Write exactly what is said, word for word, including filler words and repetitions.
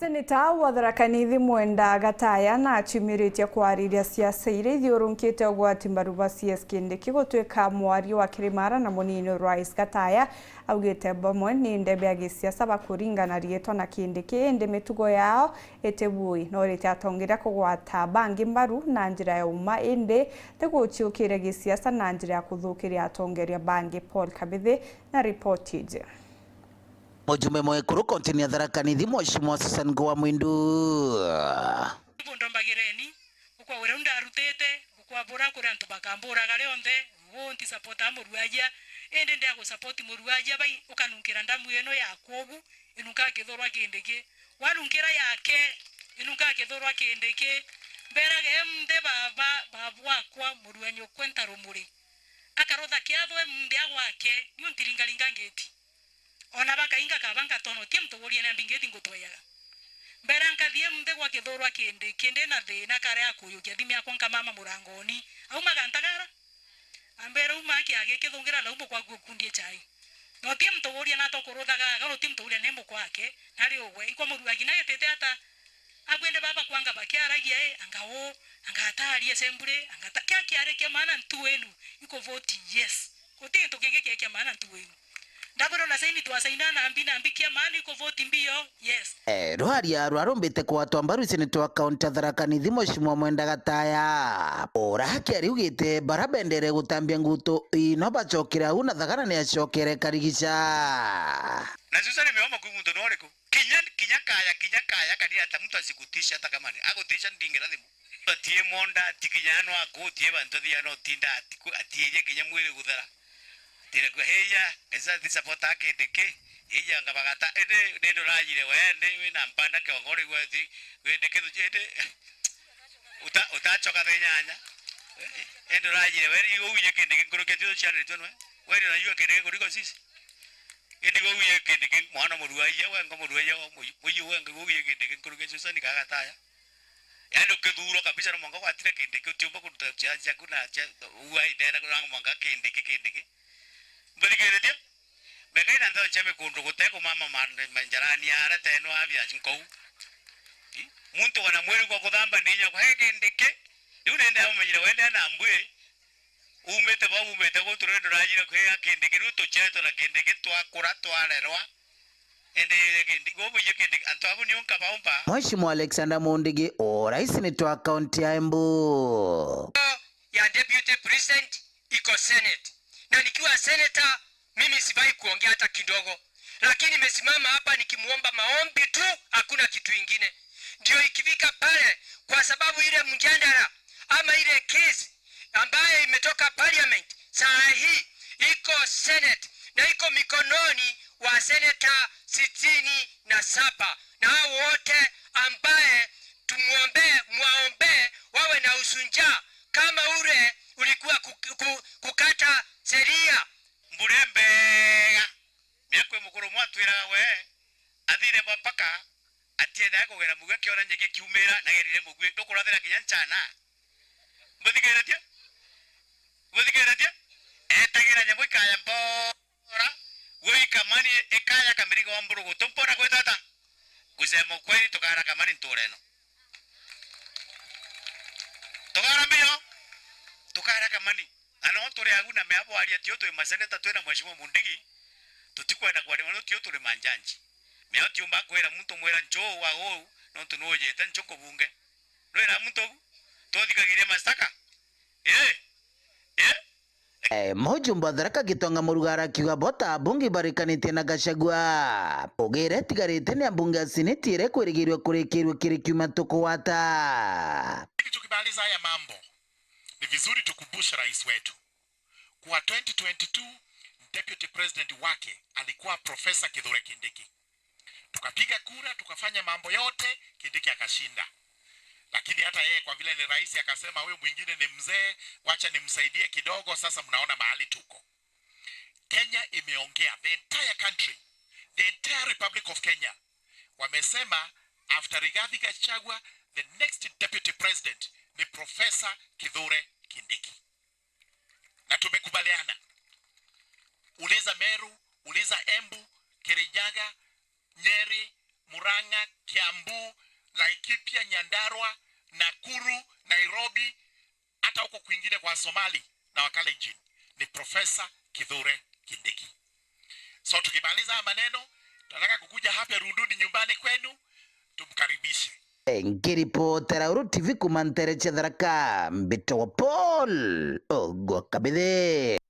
Seneta wa Tharaka Nithi Mwenda Gataya naciumiritie kwariria siasa iria ithiurunkite ugwati mbaru bwa C S Kindiki gutuika mwaria wa Kirimara na munini Rais Gataya. Augite bamwe ni ndebe ya gisiasa bakuringana riitwa na Kindiki, indi mitugo yao itibui. Norite atongeria kugwata bangi mbaru na njira ya uma, indi ti guciukiria gisiasa na njira ya kuthukiria atongeria bangi. Paul Kabithi na ripoti iji. Mujumbe mwekuru kaunti-ini ya Tharaka Nithi, Mheshimiwa Susan Kuwa Mwindu. Ibu ndombagireni, gukwa uria ndarutite, gukwa bura kuri antu bakamburaga rionthe, uu nti supporter muruagia, indi ndia gu support muruagia bai ukanunkira ndamu ino ya kwogu, inunka kithurwa Kindiki. Wanunkira yake, inunka kithurwa Kindiki. Mberage, "Emnthe baba, baba wakwa, murua nyukwe ntarumuri. Akarutha kiatho emnthe agwake, niu ntiringaringa ngiti." Ona bakainga kaba ngatona, uti muntu uria nambi ngiti ngutweyaga. Mbera nkathie nthi gwa kithurwa Kindiki, ndi na thina, kare akuyukia thimu yakwa nkamama murangoni. Auma gantagara. Ambere, "Uma kiagi kithungira na umu kwaku ukundie chai." Na uti muntu uria nata ukuruthaga aga, uti muntu uria ni mukwake, na ri ugwe, ikwa muruagi na gitite ata? Akwende baba kwanga bakiaragia, i, anga u, anga atari assembly, anga ta, kia kiari kia maana ntu wenu, iko vote yes. Guti gintu kingi kia, kia maana ntu wenu. Ndabwirwa na saini twasaina na mbi, na mbi kia maana iko vote mbio, yes. Eh, rwaria rwarumbite kwatwa mbaru ici ni twa kaunti ya Tharaka Nithi, Mheshimiwa Mwenda Gataya. Ura akiari ugite bara bendere gutambia ngutu ino bacokire au na Thagana ni acokere karigica. Na Susan ni meoma kwi muntu no uriku? Kinya, kinya kaya, kinya kaya, kani ata muntu asikutisha hata kama ni, agutisha ndingira thimu. Atie monda, ati kinya no akutie bantu thia no tinda, ati ku-, atiirie kinya mwiri guthera. Atire ku, heya, ngesa ti support akindiki. Heya ngabagata, indi ni ndurajire we, ni wina mpanda kiongo ri gwe thi, windiki tu chete. Uta-, utachoka the nyanya. Indi ndurajire we, ni uye kindiki nkurukia tio ciaritwe nwe. We ni unajua kindiki kuliko sisi. Indi we uye kindiki mwana muruaia, we ngo muruaia, muyu we ngo uye kindiki nkurukia Susan Kagataya. Yaani ukithurwa kabisa no mwanka gwatire Kindiki, utiumba kuruta ciana ciaku na cia, ua indera no mwanka Kindiki, Kindiki. Mbuthikiritie? Mekai na nthao cia mikundu gute kumama ma-, manjarani ara teno abia nkou. I? Muntu wana mwiri kwa kuthamba ni inya kwa, "He Kindiki." Riu nende amumenyire wende na mbwi. Umite bau, umite gu, turende rajira kwega Kindiki, riu tuchetwe na Kindiki, twakura, twarerwa. Indi Kindiki, ubuye Kindiki, antu abu nio nkabaumba. Mheshimiwa Alexander Mundigi, o rais ni twa kaunti ya Embu. Ya deputy president iko Senate. Na nikiwa senator, mimi sifai kuongea hata kidogo. Lakini nimesimama hapa nikimuomba maombi tu, hakuna kitu ingine. Ndio ikifika pale, kwa sababu ile mjadala ama ile case ambaye imetoka parliament, saa hii iko Senate na iko mikononi wa seneta sitini na saba, na hao wote ambaye tumuombe, muwaombe wawe na usunja kama ule ulikuwa ku-, ku-, kukata sheria. Mbure mbega. Miaka mukuru mwatwiraga we, athire bapaka, atiendaga kugera mugue kiona nyeki kiumira, na gerire mugue, ndukurathira kinya nchana. Mbuthikiritie? Mbuthikiritie? Etagira nyamu ikaya mbora, gwe ikamani ikaya kamirigo wa mburugu. Tumpona gwita ata? Kusema ukweli, tukara kamani ntura ino. Tukara mbio? Tukara kamani. Na no turi agu na mea bwaria tio twi maseneta twi na Mheshimiwa Mundigi, tutikwenda kwaria, no tio turi manjanji. Mea tiumba kwira muntu mwira njo wa uu, nontu nujite njo kubunge. Nwira muntu ugu? Twathigagiria mashtaka? Ii? Ii? Eh, mujumbe wa Tharaka Gitonga Murugara akiuga bo ta abunge ibarikanitie na Gachagua. Ugire itigarite ni abunge a Seneti iria ikwirigirua kurikirua kiri kiumia tukugwata. Tukimaliza haya mambo, ni vizuri tukumbushe rais wetu kuwa twenty twenty-two deputy president wake alikuwa Professor Kithure Kindiki. Tukapiga kura, tukafanya mambo yote, Kindiki akashinda. Lakini hata yeye kwa vile ni rais akasema, "Huyu mwingine ni mzee, wacha nimsaidie kidogo." Sasa mnaona mahali tuko. Kenya imeongea, the entire country, the entire Republic of Kenya wamesema after Rigathi Gachagua, the next deputy president ni Professor Kithure Kindiki. Na tumekubaliana. Uliza Meru, uliza Embu, Kirinyaga, Nyeri, Murang'a, Kiambu, Laikipia, Nyandarua, Nakuru, Nairobi, hata huko kwingine kwa Somali na Wakalenjin ni Profesa Kithure Kindiki. So tukimaliza haya maneno, tunataka kukuja hapa Runduni nyumbani kwenu, tumkaribishe. Nkiripotera Uru T V kuma ntere cia Tharaka, mbitagwa Paul Ogwa Kabithe.